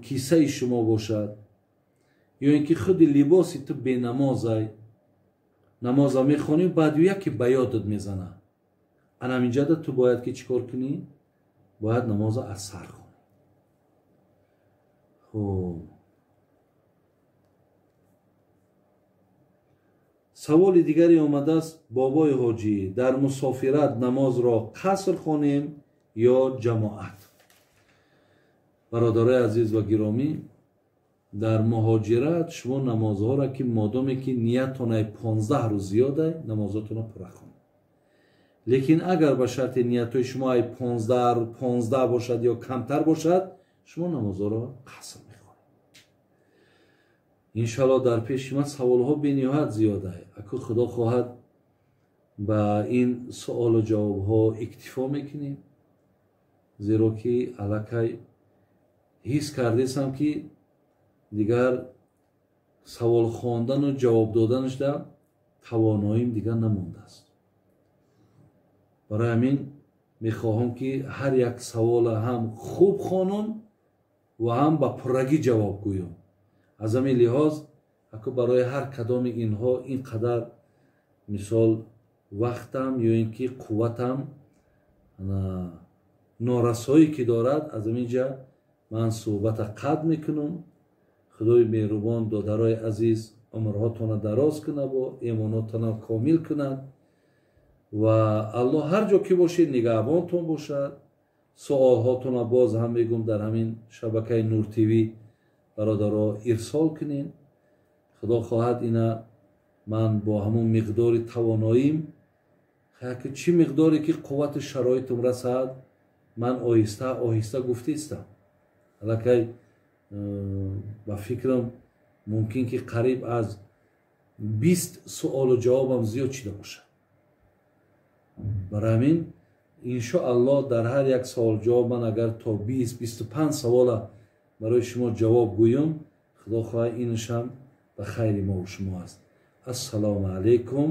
кисаи шумо бошад, ё ин ки худи либоси ту бенамозай, намоза мехонӣ, баъд яке ба ёдат мезана, анаминҷада ту бояд ки чӣ кор кунӣ? Бояд намоза аз сар хонӣ. Хуб, саволи дигаре омадааст: бобои ҳоҷӣ, дар мусофират намозро қаср хонем ё ҷамоат? Бародарои азиз ва гиромӣ, дар муҳоҷират шумо намозҳоро, ки модоме ки ниятонай 15 рӯз зиёдай, намозотонро пурра хонед. Лекин агар ба шарти ниятҳои шумо ай 15 бошад ё камтар бошад, шумо намозҳоро қаср мехонед. Иншаллоҳ дар пеши ман саволҳо бениҳоят зиёдай. Аку Худо хоҳад ба ин суолу ҷавобҳо иктифо мекунем, зеро ки аллакай ҳис кардесам, ки дигар савол хондану ҷавоб доданашда тавоноим дигар намондааст. Барои ҳамин мехоҳам, ки ҳар як савола ҳам хуб хонам ва ҳам ба пуррагӣ ҷавоб гӯям. Аз ҳамин лиҳоз аку барои ҳар кадоми инҳо ин қадар мисол вақтам ё ин ки қувватам норасоӣ ки дорад, аз ҳамин ҷа ман суҳбата қатъ мекунам. Худои меҳрубон додарои азиз умрҳотонро дароз кунад ва имонотонро комил кунад ва Аллоҳ ҳар ҷо ки бошед нигаҳбонтон бошад. Суолҳотонро боз ҳам мегӯм дар ҳамин шабакаи Нур ТВ бародаро ирсол кунед. Худо хоҳад ина ман бо ҳамун миқдори тавоноим, ки чӣ миқдоре ки қуввати шароитум расад, ман оҳиста оҳиста гуфтаистам. Аллакай ба фикрам мумкин ки қариб аз 20 суолу ҷавобам зиёд шида бошад. Барои ҳамин иншоаллоҳ дар ҳар як суол ҷавоб ман агар то 20-25 савола барои шумо ҷавоб гӯям, Худо хоҳад инашам ба хайри мо ва шумо аст. Ассалому алайкум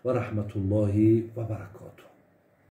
ва раҳматуллоҳи ва баракотуҳ.